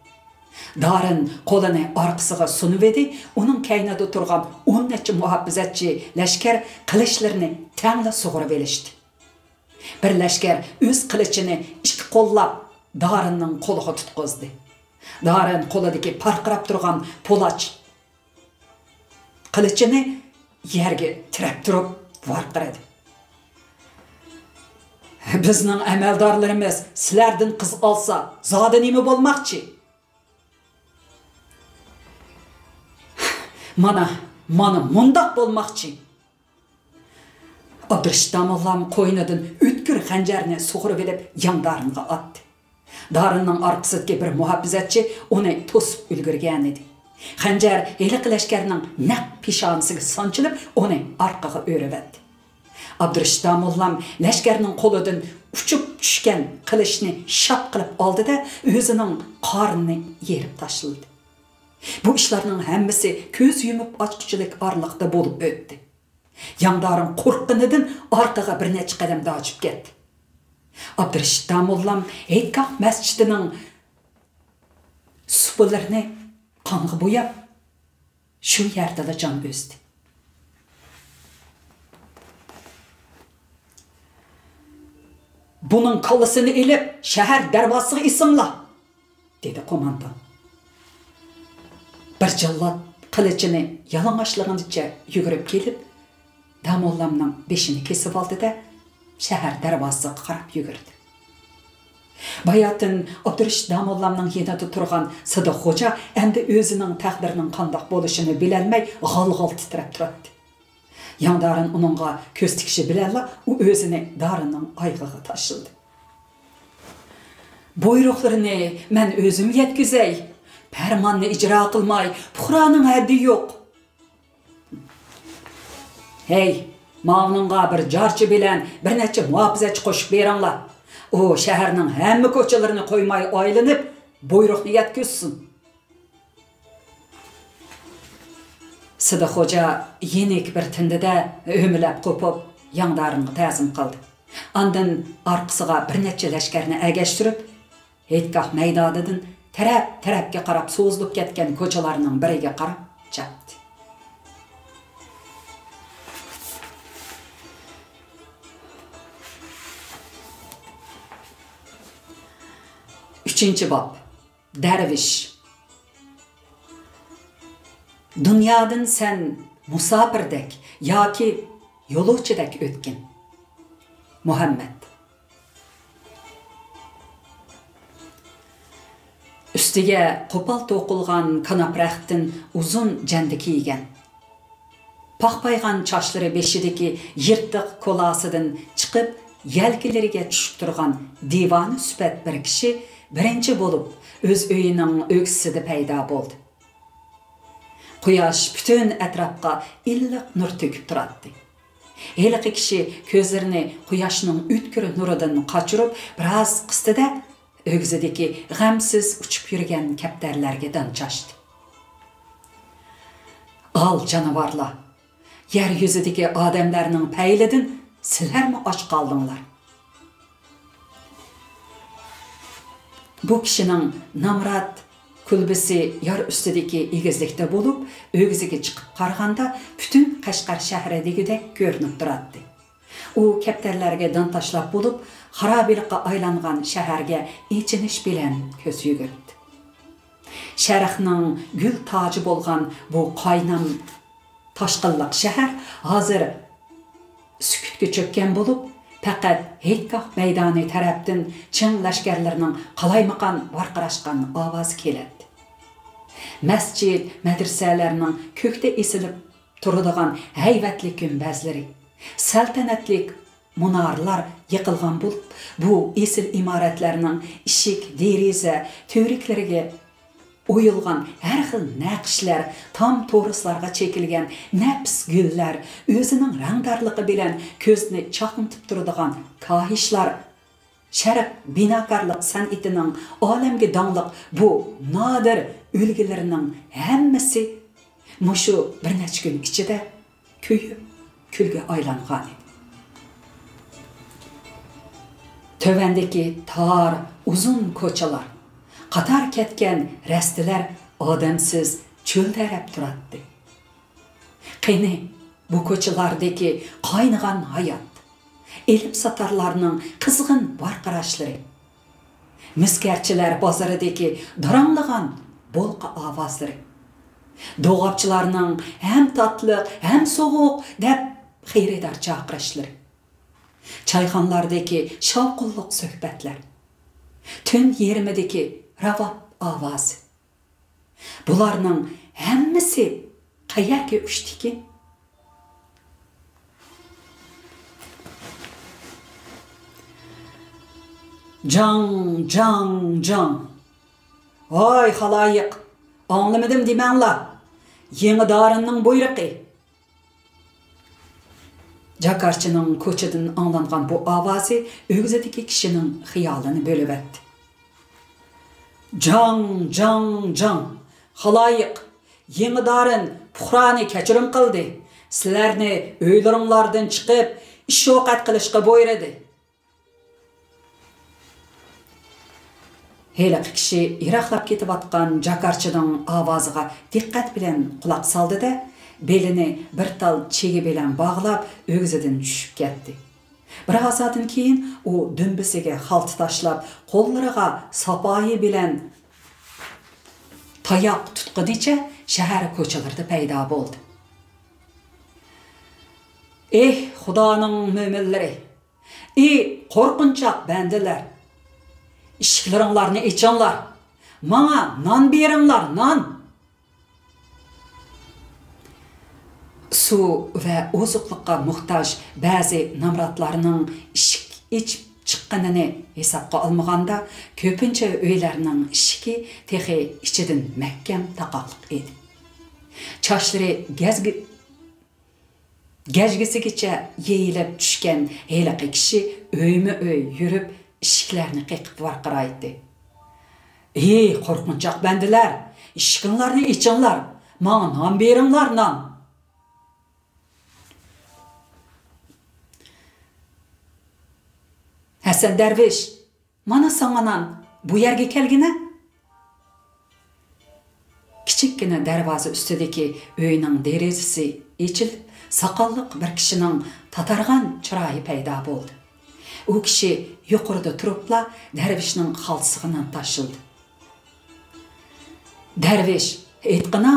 دارىن قولىنى ئارقىسىغا سۇنۇۋىدى، ئۇنىڭ كەينىدە تۇرغان ئون نەچچە مۇھاپىزەتچى لەشكەر قىلىچلىرىنى تەڭلا سۇغۇرۇۋېلىشتى. بىر لەشكەر ئۆز قىلىچىنى ئىككى قوللاپ دارىننىڭ قولىغا تۇتقۇزدى. دارىن قولىدىكى پارقىراپ تۇرغان پولاچ قىلىچىنى يەرگە تىرەپ تۇرۇپ ۋارقىرىدى. بىزنىڭ ئەمەلدارلىرىمىز سىلەردىن قىز ئالسا، زادى نېمە بولماقچى؟ مانا، مانا مۇنداق بولماقچى. ئابدۇرېشىت داموللام قوينىدىن ئۆتكۈر خەنجەرنى سۇغۇرۇۋېلىپ ياڭدارىنغا ئاتتى. دارىننىڭ ئارقىسىدىكى بىر مۇھاپىزەتچى ئۇنى توسۇپ ئۈلگۈرگەنىدى. خەنجەر ھېلىقى لەشكەرنىڭ نەق پېشانىسىگە سانچىلىپ، ئۇنى ئارقىغا ئۆرۈۋەتتى. ئابدۇرېشىت داموللام لەشكەرنىڭ قولىدىن ئۇچۇپ چۈشكەن قىلىچنى شاپ قىلىپ ئالدى-دە، ئۆزىنىڭ قارنىنى يېرىپ تاشلىدى. بۇ ئىشلارنىڭ ھەممىسى كۆز يۇمۇپ ئاچقۇچىلىك ئارىلىقتا بولۇپ ئۆتتى. ياڭدارىن قورققىنىدىن ئارقىغا بىر نەچچە قەدەم داجىپ كەتتى. ئابدۇرېشىت داموللام ھېيتگاھ مەسچىتىنىڭ سۇپىلىرىنى قانغا بوياپ، شۇ يەردىلا جان ئۈزدى. بۇنىڭ كاللىسىنى ئېلىپ، شەھەر دەرۋازىسىغا ئېسىڭلار! دېدى قوماندان. بىر جاللات قىلىچىنى يالىڭاچلىغىنىچە يۈگۈرۈپ كېلىپ، داموللامنىڭ بېشىنى كېسىۋالدى-دە، شەھەر دەرۋازىسىغا قاراپ يۈگۈردى. باياتىن ئابدۇرېشىت داموللامنىڭ يېنىدا تۇرغان سىدىق خوجا ئەمدى ئۆزىنىڭ تەقدىرىنىڭ قانداق بولۇشىنى بىلەلمەي، غال-غال تىترەپ تۇراتتى. ياڭدارىن ئۇنىڭغا كۆز تىكىشى بىلەنلا ئۇ ئۆزىنى دارىننىڭ ئايىغىغا تاشلىدى. بۇيرۇقلىرىنى مەن ئۆزۈم يەتكۈزەي. پەرماننى ئىجرا قىلماي، پۇقرانىڭ ھەددى يوق. ھەي، ماۋۇنىڭغا بىر جارچى بىلەن بىر نەچچە مۇھاپىزەتچى قوشۇپ بېرىڭلار. ئۇ شەھەرنىڭ ھەممە كوچىلىرىنى قويماي ئايلىنىپ، بۇيرۇقنى يەتكۈزسۇن. سىدىق خوجا يېنىك بىر تىندى-دە، ئۆمىلەپ قوپۇپ، ياڭدارىنغا تەزىم قىلدى. ئاندىن ئارقىسىغا بىر نەچچە لەشكەرنى ئەگەشتۈرۈپ، ھېيتگاھ مەيدانىدىن تەرەپ-تەرەپكە قاراپ سوزۇلۇپ كەتكەن كوچىلارنىڭ بىرىگە قاراپ چاپتى. ئۈچىنچى باب. دەرۋىش. دۇنيادىن سەن مۇساپىردەك ياكى يولۇچىدەك ئۆتكىن. مۇھەممەد. ئۈستىگە قوپال توقۇلغان كاناپ رەختتىن ئۇزۇن جەندە كىيگەن. پاخپايغان چاچلىرى بېشىدىكى يىرتىق كولاسىدىن چىقىپ، يەلكىلىرىگە چۈشۈپ تۇرغان دىۋانە سۈپەت بىر كىشى بىرىنچى بولۇپ ئۆز ئۆيىنىڭ ئۆكسىسىدە پەيدا بولدى. قۇياش پۈتۈن ئەتراپقا ئىللىق نۇر تۆكۈپ تۇراتتى. ھېلىقى كىشى كۆزلىرىنى قۇياشنىڭ ئۆتكۈر نۇرىدىن قاچۇرۇپ، بىراز قىستىدە، ئۆگزىدىكى غەمسىز ئۇچۇپ يۈرگەن كەپتەرلەرگە دان چاچتى. ئال جانىۋارلار، يەر يۈزىدىكى ئادەملەرنىڭ پەيلىدىن سىلەرمۇ ئاچ قالدىڭلار. بۇ كىشىنىڭ نامرات كۈلبىسى يار ئۈستىدىكى ئېگىزلىكتە بولۇپ، ئۆگزىگە چىقىپ قارىغاندا، پۈتۈن قەشقەر شەھىرى دېگۈدەك كۆرۈنۈپ تۇراتتى. ئۇ كەپتەرلەرگە دان تاشلاپ بولۇپ، خارابىلىققا ئايلانغان شەھەرگە ئېچىنىش بىلەن كۆز يۈگۈرتتى. شەرقنىڭ گۈل تاجى بولغان بۇ قاينام تاشقىنلىق شەھەر ھازىر سۈكۈتكە چۆككەن بولۇپ، پەقەت ھېيتگاھ مەيدانى تەرەپتىن چىڭ لەشكەرلىرىنىڭ قالايمىقان ۋارقىراشقان ئاۋازى كېلەتتى. مەسچىت، مەدرىسەلەرنىڭ كۆكتە ئېسىلىپ تۇرىدىغان ھەيۋەتلىك گۈمبەزلىرى، سەلتەنەتلىك مۇنارىلار يىقىلغان بولۇپ، بۇ ئېسىل ئىمارەتلەرنىڭ ئىشىك، دېرىزە، تۈۋرۈكلىرىگە ئويۇلغان ھەر خىل نەقىشلەر، تام تورۇسلارغا چېكىلگەن نەپىس گۈللەر، ئۆزىنىڭ رەڭدارلىقى بىلەن كۆزنى چاقنىتىپ تۇرىدىغان كاھىشلار، شەرق بىناكارلىق سەنئىتىنىڭ ئالەمگە داڭلىق بۇ نادىر ئۈلگىلىرىنىڭ ھەممىسى مۇشۇ بىر نەچچە كۈن ئىچىدە كۆيۈپ، كۈلگە ئايلانغانىدى. تۆۋەندىكى تار، ئۇزۇن كوچىلار، قاتار كەتكەن رەستىلەر ئادەمسىز چۆلدەرەپ تۇراتتى. قېنى، بۇ كوچىلاردىكى قاينىغان ھايات، ئېلىپ ساتارلارنىڭ قىزغىن ۋارقىراشلىرى، مىسكەرچىلەر بازىرىدىكى داراڭلىغان بولقا ئاۋازلىرى، دوغاپچىلارنىڭ ھەم تاتلىق، ھەم سوغۇق دەپ خېرىدار چاقىرىشلىرى، چايخانىلاردىكى شاۋقۇنلۇق سۆھبەتلەر، تۈن يېرىمىدىكى راۋاب ئاۋازى. بۇلارنىڭ ھەممىسى قەيەرگە ئۇچتىكىن؟ جاڭ، جاڭ، جاڭ! ۋاي خالايىق، ئاڭلىمىدىم دېمەڭلار! يېڭى دارىننىڭ بۇيرۇقى! جاكارچىنىڭ كوچىدىن ئاڭلانغان بۇ ئاۋازى ئۆگزىدىكى كىشىنىڭ خىيالىنى بۆلۈۋەتتى. جاڭ، جاڭ، جاڭ! خالايىق، يېڭى دارىن پۇقرانى كەچۈرۈم قىلدى، سىلەرنى ئۆيلىرىڭلاردىن چىقىپ، ئىش-ئوقەت قىلىشقا بۇيرۇدى. ھېلىقى كىشى يىراقلاپ كېتىۋاتقان جاكارچىنىڭ ئاۋازىغا دىققەت بىلەن قۇلاق سالدى-دە، بېلىنى بىر تال چىگى بىلەن باغلاپ، ئۆگزىدىن چۈشۈپ كەتتى. بىر ھازادىن كېيىن ئۇ دۈمبىسىگە خالتا تاشلاپ، قوللىرىغا ساپايى بىلەن تاياق تۇتقىنىچە شەھەر كوچىلىرىدا پەيدا بولدى. ئېھ، خۇدانىڭ مۆمىنلىرى! ئى، قورقۇنچاق بەندىلەر! ئىشىكلىرىڭلارنى ئېچىڭلار! ماڭا نان بېرىڭلار، نان! سۇ ۋە ئوزۇقلۇققا موھتاج بەزى نامراتلارنىڭ ئىشىك ئېچىپ چىققىنىنى ھېسابقا ئالمىغاندا، كۆپىنچە ئۆيلەرنىڭ ئىشىكى تېخى ئىچىدىن مەھكەم تاقاقلىق ئىدى. چاچلىرى گەزگە-، گەجگىسىگىچە يېيىلىپ چۈشكەن ھېلىقى كىشى ئۆيمۇ ئۆي يۈرۈپ، ئىشىكلەرنى قېقىپ ۋارقىرايتتى. «ھېي، قورقۇنچاق بەندىلەر! ئىشىكىڭلارنى ئېچىڭلار! ماڭا نان بېرىڭلار، نان!» ھەسەن دەرۋىش، مانا ساڭا نان، بۇ يەرگە كەلگىنە. كىچىككىنە دەرۋازا ئۈستىدىكى ئۆينىڭ دېرىزىسى ئېچىلىپ، ساقاللىق بىر كىشىنىڭ تاتارغان چىرايى پەيدا بولدى. ئۇ كىشى يۇقىرىدا تۇرۇپلا دەرۋىشنىڭ خالتىسىغا نان تاشلىدى. دەرۋىش، ئېيتقىنا،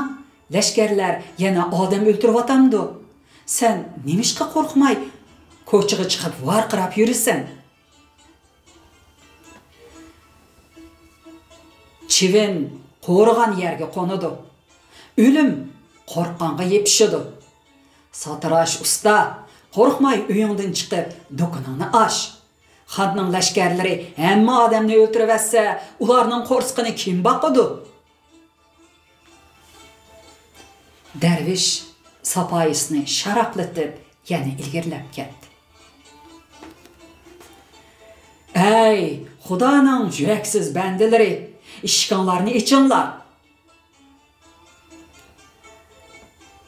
لەشكەرلەر يەنە ئادەم ئۆلتۈرۈۋاتامدۇ؟ سەن نېمىشقا قورقماي كوچىغا چىقىپ ۋارقىراپ يۈرىسەن؟ چىۋىن قورۇغان يەرگە قونىدۇ. ئۆلۈم قورققانغا يېپىشىدۇ. ساتىراش ئۇستا، قورقماي ئۆيۈڭدىن چىقىپ دۇكىنىڭنى ئاچ. خاننىڭ لەشكەرلىرى ھەممە ئادەمنى ئۆلتۈرۈۋەتسە، ئۇلارنىڭ قورسىقىنى كىم باقىدۇ؟ دەرۋىش ساپايىسىنى شاراقلىتىپ يەنە ئىلگىرىلەپ كەتتى. ئەي، خۇدانىڭ يۈرەكسىز بەندىلىرى، ئىشىكىڭلارنى ئېچىڭلار!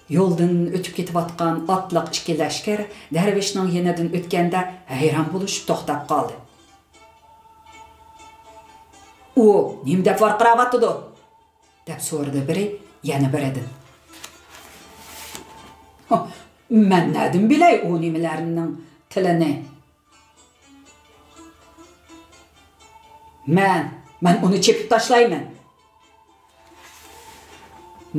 يولدىن ئۆتۈپ كېتىۋاتقان ئاتلىق ئىككى لەشكەر دەرۋىشنىڭ يېنىدىن ئۆتكەندە ھەيران بولۇشۇپ توختاپ قالدى. ئۇ نېمە دەپ ۋارقىراۋاتىدۇ؟ دەپ سورىدى بىرى يەنە بىرىدىن. مەن نەدىن بىلەي ئۇ نېمىلەرنىڭ تىلىنى؟ مەن، مەن ئۇنى چېپىپ تاشلايمەن.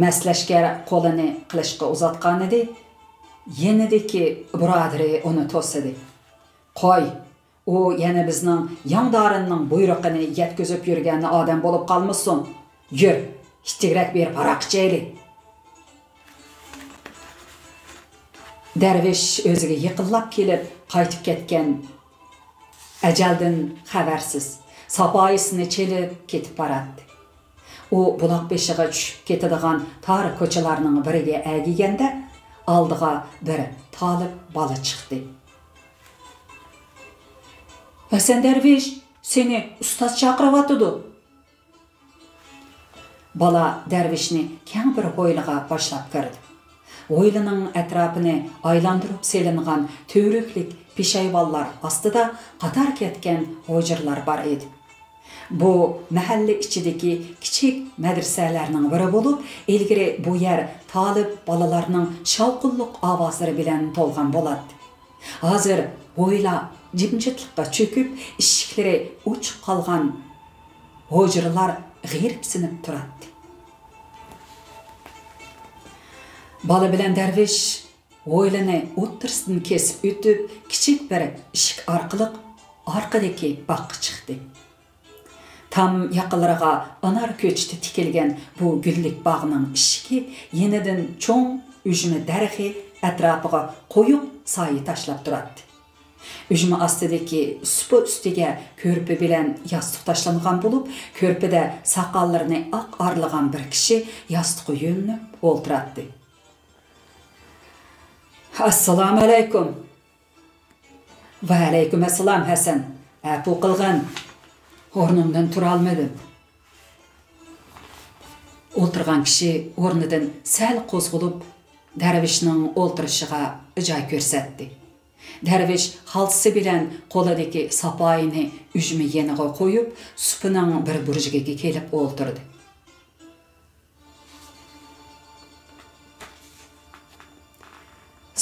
مەس لەشكەر قولىنى قىلىچقا ئۇزاتقانىدى، يېنىدىكى بۇرادىرى ئۇنى توسىدى. قوي، ئۇ يەنە بىزنىڭ ياڭدارىننىڭ بۇيرۇقىنى يەتكۈزۈپ يۈرگەن ئادەم بولۇپ قالمىسۇن. يۈر، كىچىكرەك بېرىپ ھاراق ئىچەيلى. دەرۋىش ئۆزىگە يېقىنلاپ كېلىپ قايتىپ كەتكەن ئەجەلدىن خەۋەرسىز، ساپايىسىنى چېلىپ كېتىپ باراتتى. ئۇ بۇلاق بېشىغا چۈشۈپ كېتىدىغان تار كوچىلارنىڭ بىرىگە ئەگىگەندە، ئالدىغا بىر تالىپ بالا چىقتى. ھەسەن دەرۋىش، سېنى ئۇستاز چاقىرىۋاتىدۇ. بالا دەرۋىشنى كەڭ بىر ھويلىغا باشلاپ كىردى. ھويلىنىڭ ئەتراپىنى ئايلاندۇرۇپ سېلىنغان تۈۋرۈكلۈك پېشايۋانلار ئاستىدا قاتار كەتكەن ھۇجرىلار بار ئىدى. بۇ مەھەللە ئىچىدىكى كىچىك مەدرىسەلەرنىڭ بىرى بولۇپ، ئىلگىرى بۇ يەر تالىپ بالىلارنىڭ شاۋقۇنلۇق ئاۋازلىرى بىلەن تولغان بولاتتى. ھازىر ھويلا جىمجىتلىققا چۆكۈپ، ئىشىكلىرى ئوچۇق قالغان ھۇجرىلار غېرىبسىنىپ تۇراتتى. بالا بىلەن دەرۋىش ھويلىنى ئوتتۇرىسىدىن كېسىپ ئۆتۈپ، كىچىك بىر ئىشىك ئارقىلىق ئارقىدىكى باغقا چىقتى. تام ياقىلىرىغا ئانار كۆچىتى تىكىلگەن بۇ گۈللۈك باغنىڭ ئىشىكى يېنىدىن چوڭ ئۈجمە دەرىخى ئەتراپىغا قويۇق سايە تاشلاپ تۇراتتى. ئۈجمە ئاستىدىكى سۇپا ئۈستىگە كۆرپە بىلەن ياستۇق تاشلانغان بولۇپ، كۆرپىدە ساقاللىرىنى ئاق ئارىلىغان بىر كىشى ياستۇققا يۆلىنىپ ئولتۇراتتى. ئەسسالامۇئەلەيكۇم. ۋەئەلەيكۇم ئەسسالام، ھەسەن. ئەپۇ قىلغىن. ئورنۇمدىن تۇرالمىدىم. ئولتۇرغان كىشى ئورنىدىن سەل قوزغىلىپ، دەرۋىشنىڭ ئولتۇرۇشىغا جاي كۆرسەتتى. دەرۋىش خالتىسى بىلەن قولىدىكى ساپايىنى ئۈجمە يېنىغا قويۇپ، سۇپىنىڭ بىر بۇرجىكىگە كېلىپ ئولتۇردى.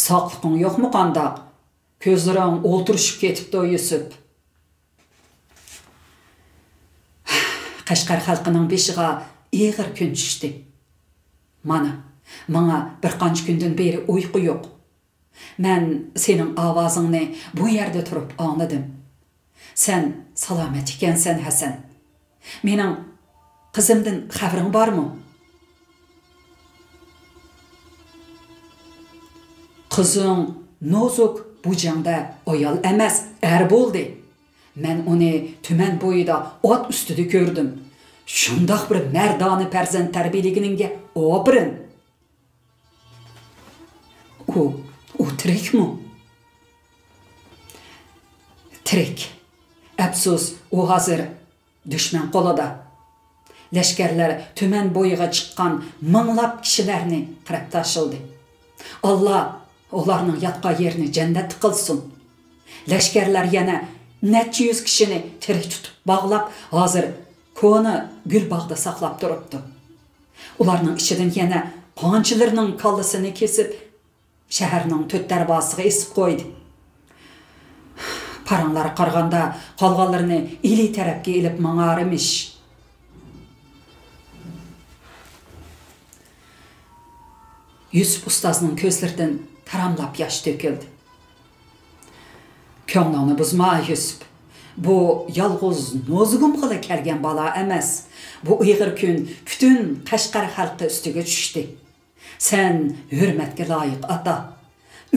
ساقلىقىڭ يوقمۇ قانداق؟ كۆزلىرىڭ ئولتۇرۇشۇپ كېتىپتۇ، يۈسۈپ. قەشقەر خەلقىنىڭ بېشىغا ئېغىر كۈن چۈشتى. مانا، ماڭا بىر قانچە كۈندىن بېرى ئۇيقۇ يوق. مەن سېنىڭ ئاۋازىڭنى بۇ يەردە تۇرۇپ ئاڭلىدىم. سەن سالامەت ئىكەنسەن، ھەسەن. مېنىڭ قىزىمدىن خەۋىرىڭ بارمۇ؟ قىزىڭ نوزۇك بۇ جەڭدە ئايال ئەمەس، ئەر بولدى. مەن ئۇنى تۈمەن بويىدا ئات ئۈستىدە كۆردۈم. شۇنداق بىر مەردانە پەرزەنت تەربىيەلىگىنىڭگە ئاپىرىن! ئۇ، ئۇ تىرىكمۇ؟ تىرىك. ئەپسۇس، ئۇ ھازىر دۈشمەن قولىدا. لەشكەرلەر تۈمەن بويىغا چىققان مىڭلاپ كىشىلەرنى قىرىپ تاشلىدى. ئاللا ئۇلارنىڭ ياتقان يېرىنى جەننەت قىلسۇن. لەشكەرلەر يەنە نەچچە يۈز كىشىنى تىرىك تۇتۇپ باغلاپ، ھازىر كونا گۈلباغدا ساقلاپ تۇرۇپتۇ. ئۇلارنىڭ ئىچىدىن يەنە قانچىلىرىنىڭ كاللىسىنى كېسىپ، شەھەرنىڭ تۆت دەرۋازىسىغا ئېسىپ قويدى. پاراڭلارغا قارىغاندا، قالغانلىرىنى ئىلى تەرەپكە ئېلىپ ماڭارمىش. يۈسۈپ ئۇستازنىڭ كۆزلىرىدىن تاراملاپ ياش تۆكۈلدى. كۆڭلۈڭنى بۇزما، يۈسۈپ. بۇ يالغۇز نوزۇگۇمغىلا كەلگەن بالا ئەمەس. بۇ ئېغىر كۈن پۈتۈن قەشقەر خەلقى ئۈستىگە چۈشتى. سەن ھۆرمەتكە لايىق ئاتا،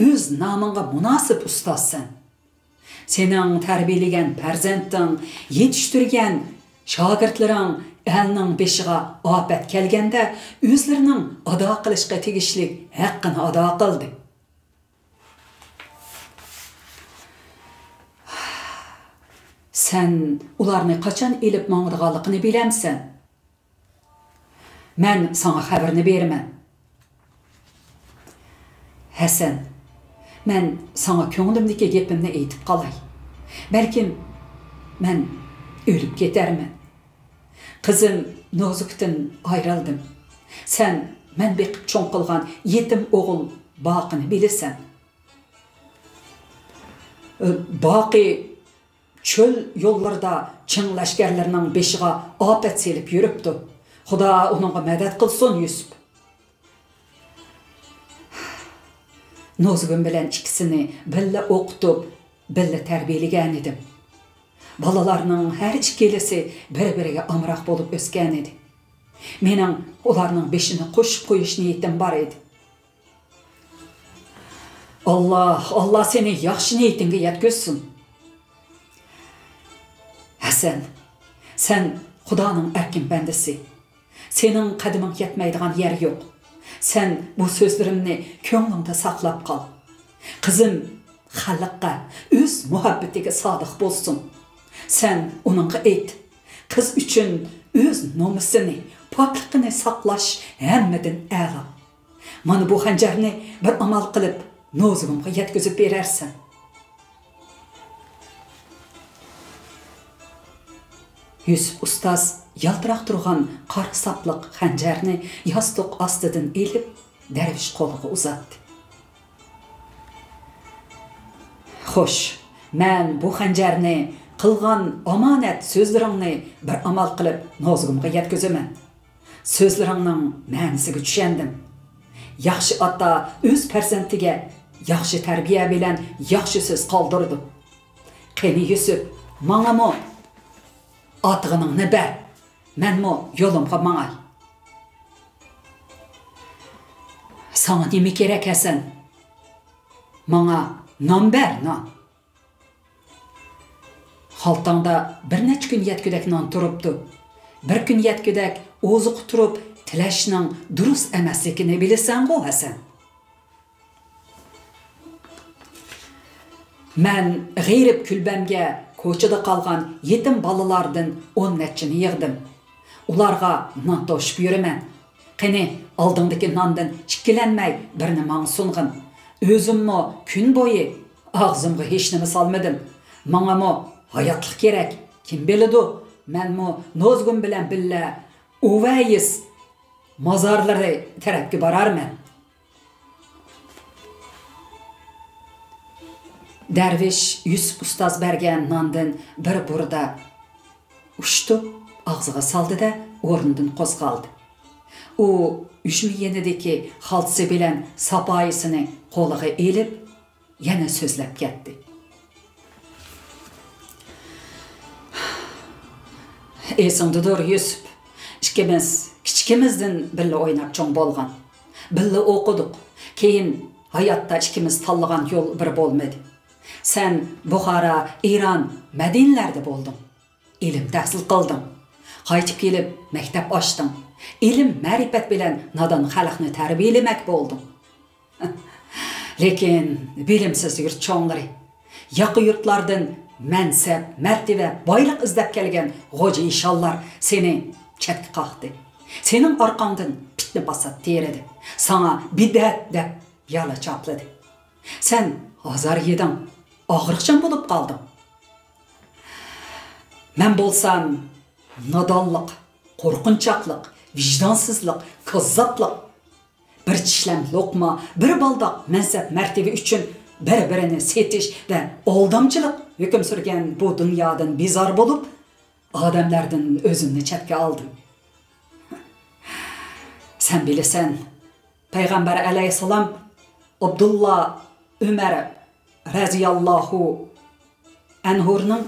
ئۆز نامىڭغا مۇناسىپ ئۇستازسەن. سېنىڭ تەربىيەلىگەن پەرزەنتىڭ، يېتىشتۈرگەن شاگىرتلىرىڭ ئەلنىڭ بېشىغا ئاپەت كەلگەندە، ئۆزلىرىنىڭ ئادا قىلىشقا تېگىشلىك ھەققىنى ئادا قىلدى. سەن ئۇلارنى قاچان ئېلىپ ماڭىدىغانلىقىنى بىلەمسەن؟ مەن ساڭا خەۋىرىنى بېرىمەن. ھەسەن، مەن ساڭا كۆڭلۈمدىكى گېپىمنى ئېيتىپ قالاي. بەلكىم مەن ئۆلۈپ كېتەرمەن. قىزىم نوزۇكتىن ئايرىلدىم. سەن مەن بېقىپ چوڭ قىلغان يېتىم ئوغۇل باقىنى بىلىسەن. باقى چۆل يوللىرىدا چىڭ لەشكەرلىرىنىڭ بېشىغا ئاپەت سېلىپ يۈرۈپتۇ. خۇدا ئۇنىڭغا مەدەت قىلسۇن، يۈسۈپ. نوزۇگۇم بىلەن ئىككىسىنى بىللە ئوقۇتۇپ، بىللە تەربىيەلىگەنىدىم. بالىلارنىڭ ھەر ئىككىلىسى بىر-بىرىگە ئامراق بولۇپ ئۆسكەنىدى. مېنىڭ ئۇلارنىڭ بېشىنى قوشۇپ قويۇش نىيىتىم بار ئىدى. ئاللا، ئاللا سېنى ياخشى نىيىتىڭگە يەتكۈزسۇن. ھەسەن، سەن خۇدانىڭ ئەركىن بەندىسى. سېنىڭ قەدىمىڭ يەتمەيدىغان يەر يوق. سەن بۇ سۆزلىرىمنى كۆڭلۈڭدە ساقلاپ قال. قىزىم خەلققە، ئۆز مۇھەببىتىگە سادىق بولسۇن. سەن ئۇنىڭغا ئېيت، قىز ئۈچۈن ئۆز نومۇسىنى، پاكلىقىنى ساقلاش ھەممىدىن ئەلا. مانا بۇ خەنجەرنى بىر ئامال قىلىپ نوزۇگۇمغا يەتكۈزۈپ بېرەرسەن. يۈسۈپ ئۇستاز يالتىراق تۇرغان قارا ساپلىق خەنجەرنى ياستۇق ئاستىدىن ئېلىپ، دەرۋىش قولىغا ئۇزاتتى. خوش، مەن بۇ خەنجەرنى، قىلغان ئامانەت سۆزلىرىڭنى بىر ئامال قىلىپ نوزۇگۇمغا يەتكۈزىمەن. سۆزلىرىڭنىڭ مەنىسىگە چۈشەندىم. ياخشى ئاتا ئۆز پەرزەنتىگە ياخشى تەربىيە بىلەن ياخشى سۆز قالدۇرىدۇ. قېنى يۈسۈپ، ماڭىمۇ ئاتىغىنىڭنى بەر، مەنمۇ يولۇمغا ماڭاي. ساڭا نېمە كېرەك، ھەسەن؟ ماڭا نان بەر، نان. خالتاڭدا بىر نەچچە كۈن يەتكۈدەك نان تۇرۇپتۇ. بىر كۈن يەتكۈدەك ئوزۇققا تۇرۇپ تىلەشنىڭ دۇرۇس ئەمەسلىكىنى بىلىسەنغۇ، ھەسەن؟ مەن غېرىب كۈلبەمگە كوچىدا قالغان يېتىم بالىلاردىن ئون نەچچىنى يىغدىم. ئۇلارغا نان توشۇپ يۈرىمەن. قېنى، ئالدىڭدىكى ناندىن ئىككىلەنمەي بىرنى ماڭا سۇنغىن. ئۆزۈممۇ كۈن بويى ئاغزىمغا ھېچنېمە سالمىدىم. ماڭىمۇ ھاياتلىق كېرەك. كىم بىلىدۇ، مەنمۇ نوزۇگۇم بىلەن بىللە ئۇۋەيس مازارلىرى تەرەپكە بارارمەن. دەرۋىش يۈسۈپ ئۇستاز بەرگەن ناندىن بىر بۇردا ئۇشتۇپ ئاغزىغا سالدى-دە، ئورنىدىن قوزغالدى. ئۇ ئۈجمە يېنىدىكى خالتىسى بىلەن ساپايىسىنى قولىغا ئېلىپ، يەنە سۆزلەپ كەتتى. ئېسىڭدىدۇر، يۈسۈپ، ئىككىمىز كىچىكىمىزدىن بىللە ئويناپ چوڭ بولغان. بىللە ئوقۇدۇق. كېيىن ھاياتتا ئىككىمىز تاللىغان يول بىر بولمىدى. سەن بۇخارا، ئىران، مەدىنىلەردە بولدۇڭ. ئىلىم تەھسىل قىلدىڭ. قايتىپ كېلىپ مەكتەپ ئاچتىڭ. ئىلىم-مەرىپەت بىلەن نادان خەلقنى تەربىيەلىمەك بولدۇڭ. لېكىن بىلىمسىز يۇرت چوڭلىرى، ياقا يۇرتلاردىن مەنسەپ، مەرتىۋە، بايلىق ئىزدەپ كەلگەن غوجا ئىشانلار سېنى چەتكە قاقتى. سېنىڭ ئارقاڭدىن پىتنە-پاسات تېرىدى. ساڭا بىدئەت دەپ يالا چاپلىدى. سەن ئازار يېدىڭ، ئاغرىقچان بولۇپ قالدىڭ. مەن بولسام نادانلىق، قورقۇنچاقلىق، ۋىجدانسىزلىق، كاززاپلىق، بىر چىشلەم لوقما، بىر بالداق مەنسەپ-مەرتىۋە ئۈچۈن بىر-بىرىنى سېتىش ۋە ئالدامچىلىق ھۆكۈم سۈرگەن بۇ دۇنيادىن بىزار بولۇپ، ئادەملەردىن ئۆزۈمنى چەتكە ئالدىم. سەن بىلىسەن، پەيغەمبەر ئەلەيھىسسالام ئابدۇللا ئۆمەر رەزىياللاھۇ ئەنھۇنىڭ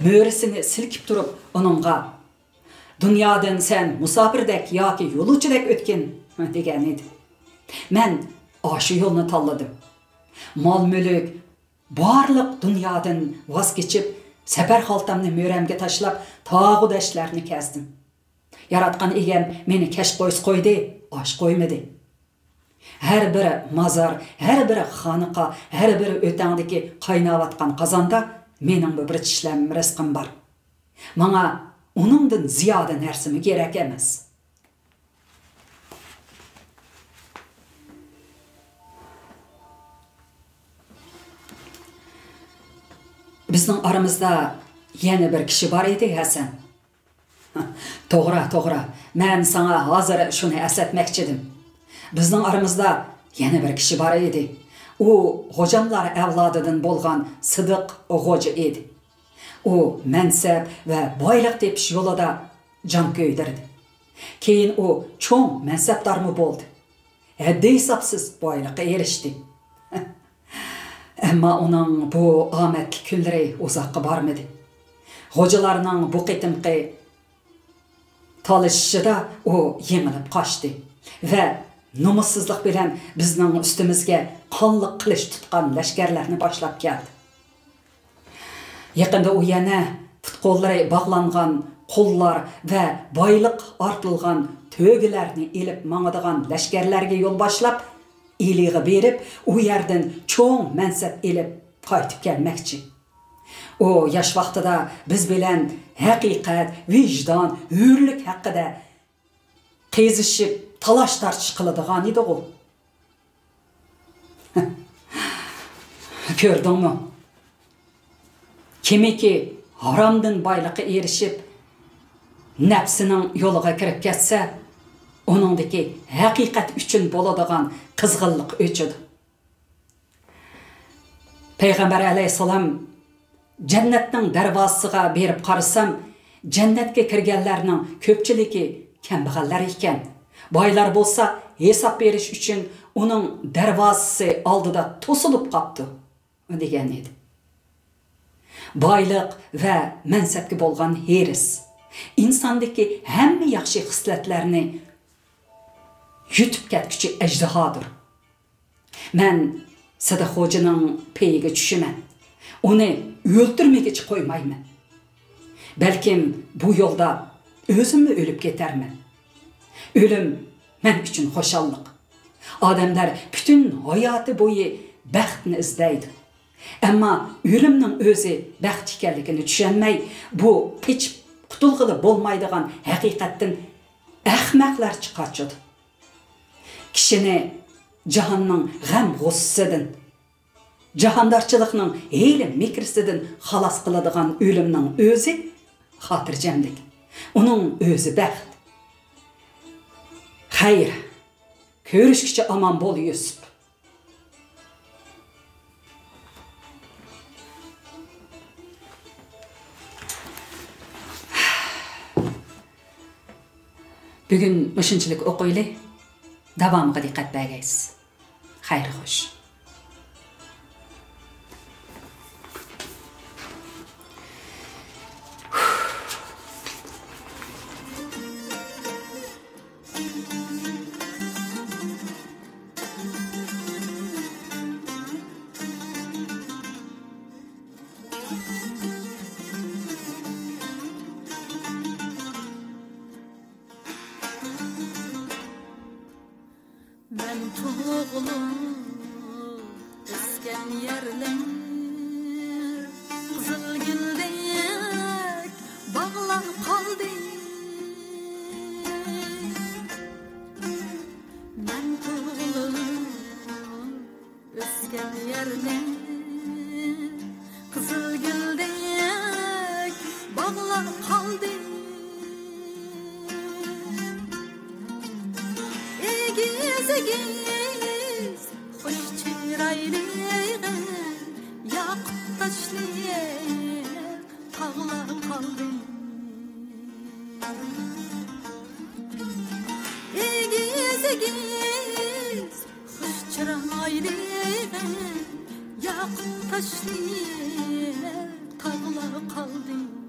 مۈرىسىنى سىلكىپ تۇرۇپ، ئۇنىڭغا، «دۇنيادىن سەن مۇساپىردەك ياكى يولۇچىدەك ئۆتكىن» دېگەن ئىدى. مەن ئاشۇ يولنى تاللىدىم. مال-مۈلۈك، بارلىق دۇنيادىن ۋاز كېچىپ، سەپەر خالتامنى مۈرەمگە تاشلاپ، تاغۇ دەشتلەرنى كەزدىم. ياراتقان ئىگەم مېنى كەچ قويسا قويدى، ئاچ قويمىدى. ھەر بىر مازار، ھەر بىر خانىقا، ھەر بىر ئۆتەڭدىكى قايناۋاتقان قازاندا مېنىڭمۇ بىر چىشلەم رىزقىم بار. ماڭا ئۇنىڭدىن زىيادە نەرسىمۇ كېرەك ئەمەس. بىزنىڭ ئارىمىزدا يەنە بىر كىشى بار ئىدى، ھەسەن. توغرا، توغرا. مەن ساڭا ھازىر شۇنى ئەسلەتمەكچىدىم. بىزنىڭ ئارىمىزدا يەنە بىر كىشى بار ئىدى. ئۇ غوجاملار ئەۋلادىدىن بولغان سىدىق غوجا ئىدى. ئۇ مەنسەپ ۋە بايلىق تېپىش يولىدا جان كۆيدۈردى. كېيىن ئۇ چوڭ مەنسەپدارمۇ بولدى. ھەددى-ھېسابسىز بايلىققا ئېرىشتى. ئەمما ئۇنىڭ بۇ ئامەتلىك كۈنلىرى ئۇزاققا بارمىدى. غوجىلارنىڭ بۇ قېتىمقى تالىشىشىدا ئۇ يېڭىلىپ قاچتى ۋە نومۇسسىزلىق بىلەن بىزنىڭ ئۈستىمىزگە قانلىق قىلىچ تۇتقان لەشكەرلەرنى باشلاپ كەلدى. يېقىندا ئۇ يەنە پۇت-قوللىرى باغلانغان قۇللار ۋە بايلىق ئارتىلغان تۆگىلەرنى ئېلىپ ماڭىدىغان لەشكەرلەرگە يول باشلاپ، ئىلىغا بېرىپ، ئۇ يەردىن چوڭ مەنسەپ ئېلىپ قايتىپ كەلمەكچى. ئۇ ياش ۋاقتىدا بىز بىلەن ھەقىقەت، ۋىجدان، ھۆرلۈك ھەققىدە قېزىشىپ، تالاش-تارتىش قىلىدىغان ئىدىغۇ. كۆردۈڭمۇ؟ كىمكى ھارامدىن بايلىققا ئېرىشىپ، نەپسىنىڭ يولىغا كىرىپ كەتسە، ئۇنىڭدىكى ھەقىقەت ئۈچۈن بولىدىغان قىزغىنلىق ئۆچىدۇ. پەيغەمبەر ئەلەيھىسسالام، «جەننەتنىڭ دەرۋازىسىغا بېرىپ قارىسام، جەننەتكە كىرگەنلەرنىڭ كۆپچىلىكى كەمبەغەللەر ئىكەن. بايلار بولسا ھېساب بېرىش ئۈچۈن ئۇنىڭ دەرۋازىسى ئالدىدا توسۇلۇپ قاپتۇ» دېگەن ئىدى. بايلىق ۋە مەنسەپكە بولغان ھېرىس ئىنساندىكى ھەممە ياخشى خىسلەتلەرنى يۇتۇپ كەتكۈچى ئەجدىھادۇر. مەن سىدىق خوجىنىڭ پېيىگە چۈشىمەن. ئۇنى ئۆلتۈرمىگۈچە قويمايمەن. بەلكىم بۇ يولدا ئۆزۈممۇ ئۆلۈپ كېتەرمەن. ئۆلۈم مەن ئۈچۈن خۇشاللىق. ئادەملەر پۈتۈن ھاياتى بويى بەختنى ئىزدەيدۇ. ئەمما ئۆلۈمنىڭ ئۆزى بەخت ئىكەنلىكىنى چۈشەنمەي، بۇ قېچىپ قۇتۇلغىلى بولمايدىغان ھەقىقەتتىن ئەخمەقلەرچە قاچىدۇ. كىشىنى جاھاننىڭ غەم-غۇسسىسىدىن، جاھاندارچىلىقنىڭ ھىيلە-مىكرىسىدىن خالاس قىلىدىغان ئۆلۈمنىڭ ئۆزى خاتىرجەملىك. ئۇنىڭ ئۆزى بەخت. خەير، كۆرۈشكىچە ئامان بول، يۈسۈپ. بۈگۈن مۇشۇنچىلىك ئوقۇيلى. داۋامىغا دىققەت بەرگەيسىز. خەير خوش. مەن تۇغۇلۇپ ئۆسكەن يەرلەر قىزىل گۈلدەك باغلاپ قالدى. مەن تۇغۇلۇپ ئۆسكەن يەرلەر قىزىل گۈلدەك باغلاپ قالدى. ئېگىز ئېگىز خۇش چىرايلىق ياقۇت تاشلىق تاغلاپ قالدى. ئېگىز ئېگىز خۇش چىرايلىق ياقۇت تاشلىق تاغلاپ قالدى.